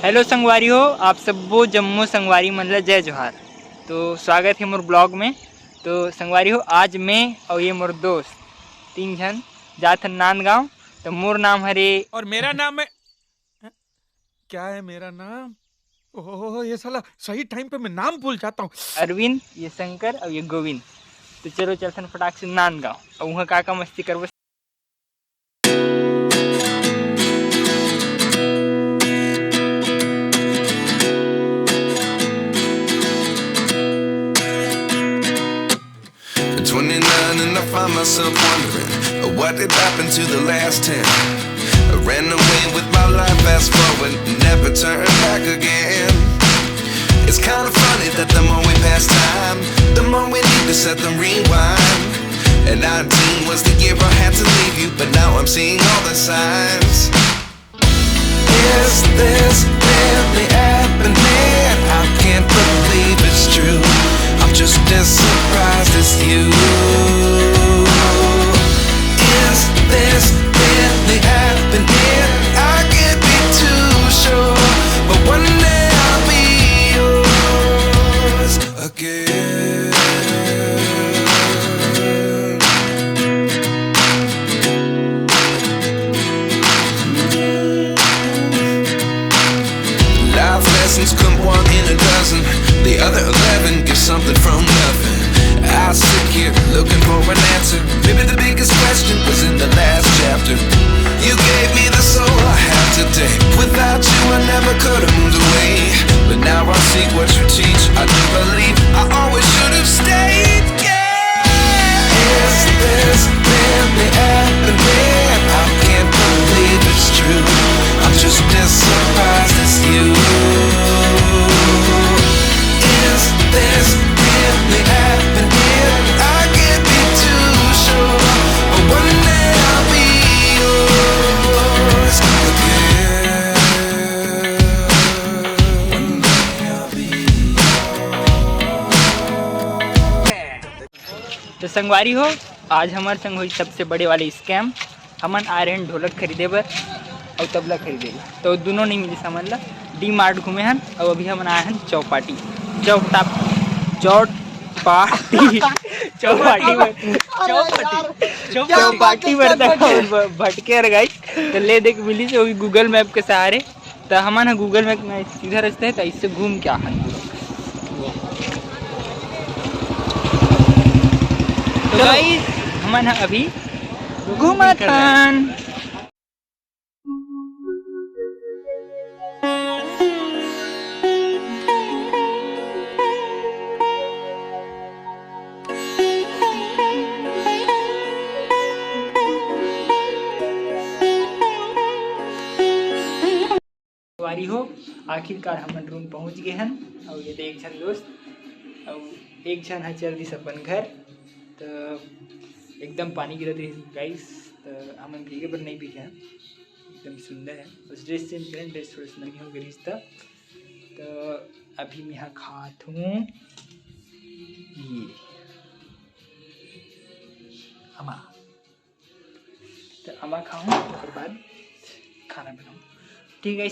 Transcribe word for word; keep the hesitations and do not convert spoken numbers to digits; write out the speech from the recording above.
Hello संगवारी हो, आप सब्बो जम्मो संगवारी मन ल जय जोहार। तो स्वागत हे मोर ब्लॉग में। तो संगवारी हो, आज मैं अउ ये मोर दोस्त तीन झन जात हन नांदगांव। तो मोर नाम हरे और मेरा नाम है, क्या है मेरा नाम? ओहो, ये साला सही टाइम पे मैं नाम भूल जाता हूँ। अरविंद, ये शंकर और ये गोविंद। तो चलो चलथन फटाक से नांदगांव, और वहाँ का का मस्ती करबो। At twenty-nine and I find myself wondering what did happen to the last ten. I ran away with my life, fast forward, never turn back again. It's kind of funny that the more we pass time, the more we need to set them rewind. And nineteen was the year I had to leave you, but now I'm seeing all the signs. Is this really happening? I can't believe it's true. I'm just as surprised as you. Is this really happening? I can't be too sure, but one day I'll be yours again. Life lessons come one in a dozen. The other eleven get something from nothing. I sit here looking for an answer. Maybe the biggest question was in the last chapter. You gave me the soul I have today. Without you, I never could have moved away. But now I see what you teach. I do believe I always should have stayed. Yeah. Is this really happening? I can't believe it's true. I'm just as surprised as you. Is this really happening? I can't be too sure, but one day I'll be yours again. One day I'll be तो संगवारी हो, आज हमारे संग हुई सबसे बड़े वाले स्कैम। हमन आ रहे हैं ढोलक खरीदे बर और तबला खरीदे बर, तो दोनों नहीं मिली हमन ला। डी मार्ट घूमे हन और अभी हमन आए हन चौपाटी, चौटा चौपाटी चौपाटी बर, चौपाटी चौपाटी बर तक भटके रह गई। तो ले देख मिली से वो भी गूगल मैप के सहारे। तो हमन ह गूगल मैप में सीधा रस्ता है, तो इससे घूम के आखन। तो गाइस, हमन ह अभी घूमत हन। संगवारी हो, आखिरकार हमन रूम पहुंच गए हन। और ये दे एक झन दोस्त, और एक झन ह चल दिस अपन घर। तो एकदम पानी गिरत रहिस गाइस, तो हमन भीगे बर नहीं भीगे हन, एकदम सुंदर है। बस ड्रेस चेंज करें, ड्रेस थोड़ा सा नमी हो गई रिहिस। तो अभी मैं खात हूँ ये अमा। तो अमा खाऊँ, ओकर बाद खाना बनाऊँ। ठीक है,